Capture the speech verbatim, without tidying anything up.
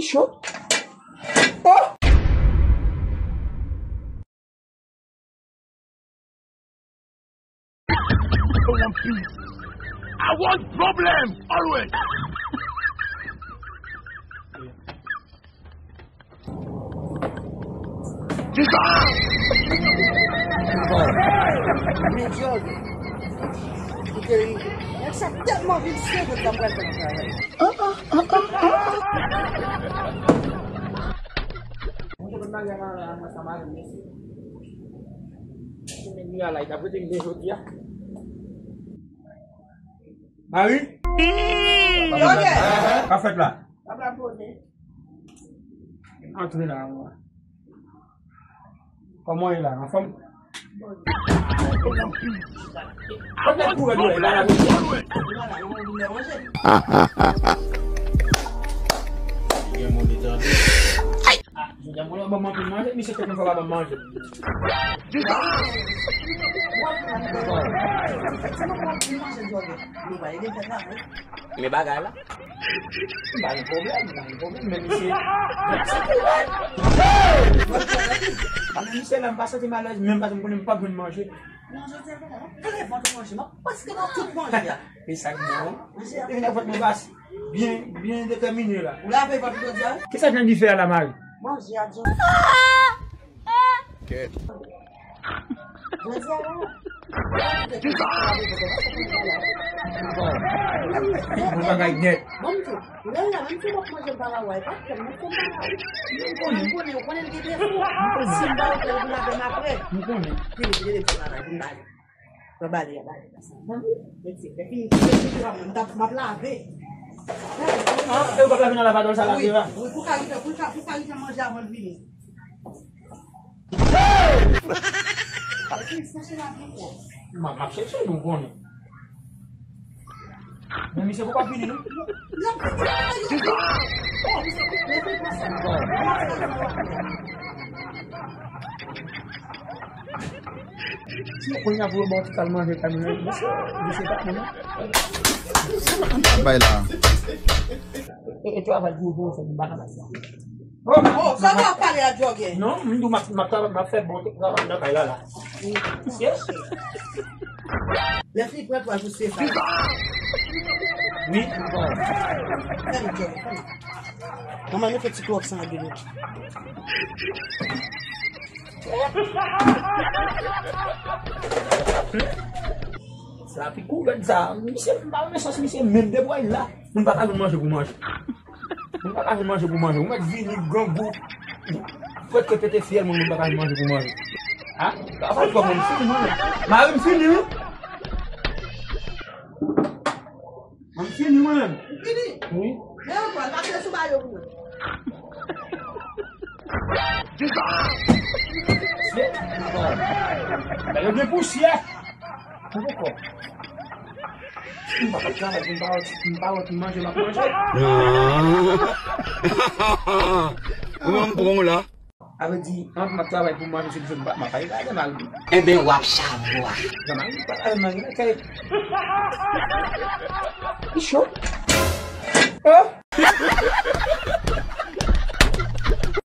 Cho. Oh! I want problem always. Men Djòg, koute, nèg sa tèlman visye ke m pral fè l travay. Mwen te konn marye ansanm avè m, mesye. Se nèg li a la, li t ap rete m byen jodi a. Mari? Yo, Djòg! Sa fèt la? Papa poze. Antre la, mwen. Kòman w ye la? Anfòm? Kot nèg pou wè dwèt la, la, misye? Gen moun li tande. Ay! Jodi a, mwen ban m anpil manje, misye te konn fè pa ban m manje. Men bagay la. M pa gen pwoblèm, m pa gen pwoblèm, men misye, men misye tou rèd. Men misye la, m pa santi m alèz, menm paske m konnen m p ap jwenn manje. Non, jodi a, m pa leve vant manje, m ap paske nan tout manje a. E sa k bon. Manje a. Depi nan vant mwen bas, byen, byen detèmine la. Ou lave vant ou jodi a? Kisa Djòg di fè a la, Mari? Manje a, Djòg. Kèt. Jodi a la. Bon bagay nèt. Bon, m tou. Lè l la, menm si m ap manje, m pa la wè, pa fè m, menm si m pa la wè. M konnen, m konnen, ou konnen l gen defo. Si m ba ou kè l pou lave m apre. M konnen. Fini, kite defo la, pou m ba li. Mwen ba li a, ba li. Mwen fini, fini, fini, m t ap, m ap lave. Ah, e ou p ap lave nan lavadòl sa, lave la? Wi, pou ka rive, pou ka, pou ka rive manje avan l vini. M ap, m ap chèche nou konnen. Men misye poko ap vini, non? Si kounye a pou yo ba w ti kal manje, kal manje, misye, misye pa konnen. Bay la. E, e travay pou yo fè, m pa travay sa. Oh, sa w ap pale a Djòg? Non, m di w m ap, m ap travay, m ap fè bon travay nan kay la, la. Yes. Lè fini pran twa jou se sa. Wi. Fè li Djòg, fè li. Manman, nou fè ti klòk sa a dlo. Sa pi kou gad sa. Misye, m pa renmen sans misye menm depi w la. Moun pa ka jwenn manje pou manje. Moun pa ka jwenn manje pou manje. Ou mèt vini grangou. Prèske pete fyèl moun, moun pa ka jwenn manje pou manje. Ha? Sa fè twòp moun fini mwen. Mari m fini wi. Mwen fini mwen menm. Fini? Wi. Men ankò, l pa vle sou ba yo pou mwen. Bagay yo gen pousyè. Mwen poko. M pa ka travay, m pa wè, m pa wè ki manje m ap manje. Ou menm pran w la. Sa vle di, ant m ap travay pou manje, se pou m pa, m ap pale bagay mal. Enben, w ap chavwa. Jan mari pa pale manje, men kè. Li cho. Oh!